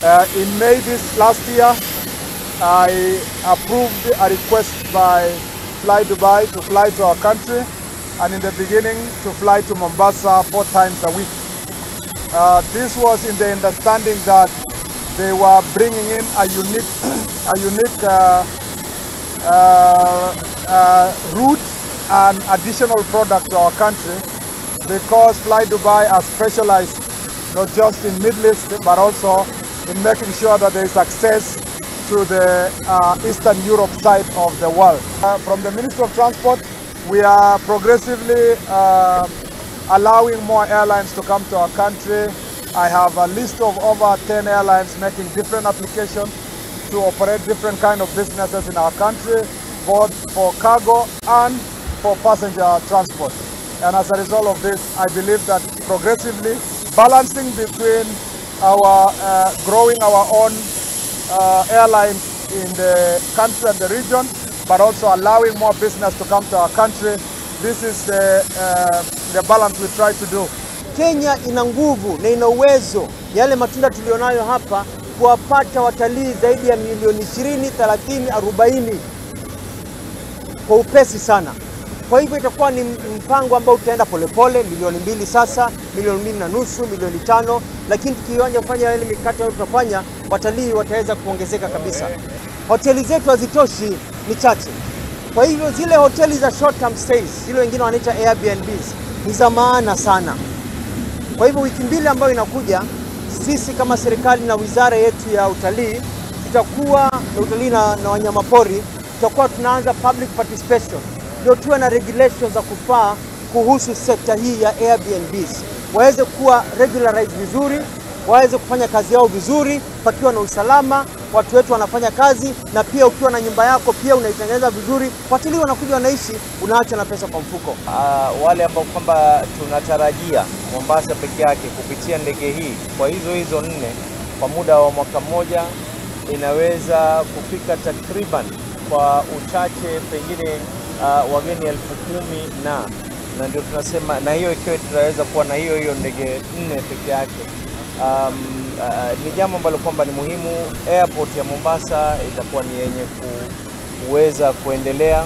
In May this last year, I approved a request by flydubai to fly to our country, and in the beginning to fly to Mombasa 4 times a week. This was in the understanding that they were bringing in a unique route and additional product to our country, because flydubai are specialized not just in Middle East but also in making sure that there is access to the Eastern Europe side of the world. From the Ministry of Transport, we are progressively allowing more airlines to come to our country. I have a list of over 10 airlines making different applications to operate different kind of businesses in our country, both for cargo and for passenger transport. And as a result of this, I believe that progressively balancing between our growing our own airlines in the country and the region, but also allowing more business to come to our country. This is the balance we try to do. Kenya ina nguvu na ina uwezo, yale matunda tulionayo hapa, kuwapata watalii zaidi ya milioni 20, 30, 40 kwa upesi sana. Kwa hivyo itakuwa ni mpango ambao utaenda polepole, 2 milioni sasa, 2.5 milioni, 5 milioni, lakini tukianza kufanya yale mikakati ambayo tunafanya, watalii wataweza kuongezeka kabisa. Hoteli zetu hazitoshi, ni chache. Kwa hivyo zile hoteli za short term stays, zile wengine wanaita Airbnbs, ni za maana sana. Kwa hivyo wiki 2 ambayo inakuja, sisi kama serikali na wizara yetu ya utalii tutakuwa na utalii na wanyamapori, tutakuwa tunaanza public participation, ndio tuwe na regulations za kufaa kuhusu sekta hii ya Airbnbs, waweze kuwa regularized vizuri, waweze kufanya kazi yao vizuri, pakiwa na usalama, watu wetu wanafanya kazi, na pia ukiwa na nyumba yako pia unaitengeneza vizuri, watalii wanakuja wanaishi, unaacha na pesa kwa mfuko. Wale ambao kwamba tunatarajia Mombasa peke yake kupitia ndege hii kwa hizo hizo 4 kwa muda wa mwaka mmoja inaweza kufika takriban kwa uchache pengine wageni 10,000 na ndio tunasema, na hiyo ikiwa tutaweza kuwa na hiyo hiyo ndege 4 peke yake. Ni jambo ambalo kwamba ni muhimu. Airport ya Mombasa itakuwa ni yenye kuweza kuendelea.